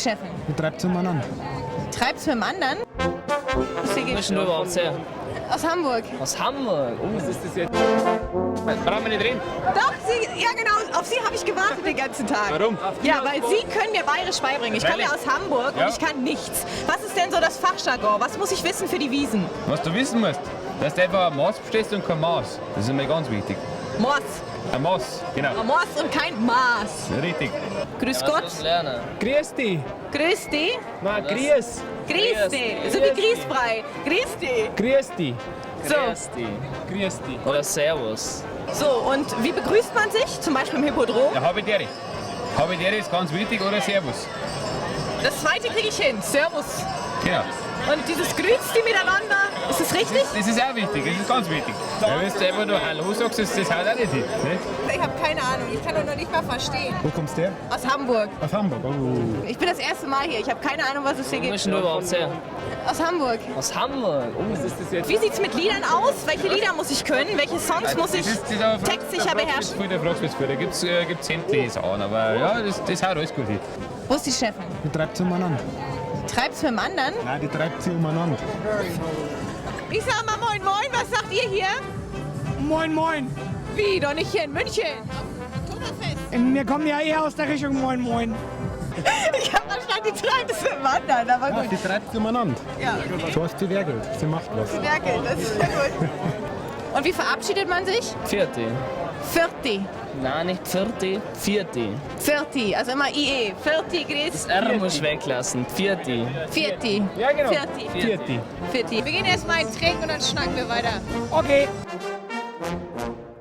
Chefin? Die treibt umeinander. Treibt's mit dem anderen? Sie Wo bist denn du überhaupt her? Aus Hamburg. Aus Hamburg. Oh. Was ist das jetzt? Brauchen wir nicht reden. Doch, Sie, ja genau, auf Sie habe ich gewartet den ganzen Tag. Warum? Ja, weil Sie können mir bayerisch beibringen. Ich komme ja aus Hamburg Ja. und ich kann nichts. Was ist denn so das Fachjargon? Was muss ich wissen für die Wiesen? Was du wissen musst, dass du einfach ein Maß bestellst und kein Maß. Das ist immer ganz wichtig. Moss. Ein Maß, genau. Moss und kein Maß. Richtig. Grüß Was Gott. musst du lernen? Grüß dich. Grüß dich. Nein, grüß. Grüß dich. So wie Grießbrei. Grüß dich. Grüß dich. So. Grüß dich. Grüß dich. Oder Servus. So, und wie begrüßt man sich? Zum Beispiel im Hippodrom. Ja, Habidere. Habidere ist ganz wichtig oder Servus. Das zweite kriege ich hin. Servus. Genau. Und dieses Grüß dich miteinander, ist das richtig? Das ist auch wichtig, das ist ganz wichtig. Ja, wenn du einfach nur Hallo sagst, das haut auch nicht hin. Ne? Ich habe keine Ahnung. Ich kann doch noch nicht mal verstehen. Wo kommst du her? Aus Hamburg. Aus Hamburg. Oh. Ich bin das erste Mal hier. Ich habe keine Ahnung, was es hier Wo gibt. bist denn du überhaupt her? Aus Hamburg. Aus Hamburg. Oh. Was ist das jetzt? Wie sieht's mit Liedern aus? Welche Lieder muss ich können? Welche Songs muss ich Das ist, das aber textsicher beherrschen? Viel, da fragst du viel. Da gibt es gibt's sämtliche Sachen, aber ja, das haut alles gut hin. Wo ist die Chefin? Die treibt umeinander. Treibt's mit dem anderen? Nein, die treibt sie umeinander. Ich sag mal moin moin, was sagt ihr hier? Moin, moin. Wie, doch nicht hier in München. Oktoberfest. Wir kommen ja eher aus der Richtung Moin, moin. Ich hab verstanden, die treibt es mit dem anderen, aber Ja, gut. die treibt sie umeinander. Ja, okay. So heißt sie werkelt. Sie macht was. Merkel, das ist ja gut. Und wie verabschiedet man sich? Pfirti. Pfirti. Nein, nicht Pfirti, Pfirti. Pfirti, also immer IE. Pfirti, Grüß. Das R musst du weglassen. Pfirti. Pfirti. Ja, genau. Pfirti. Pfirti. Pfirti. Wir gehen erstmal einen trinken und dann schnacken wir weiter. Okay.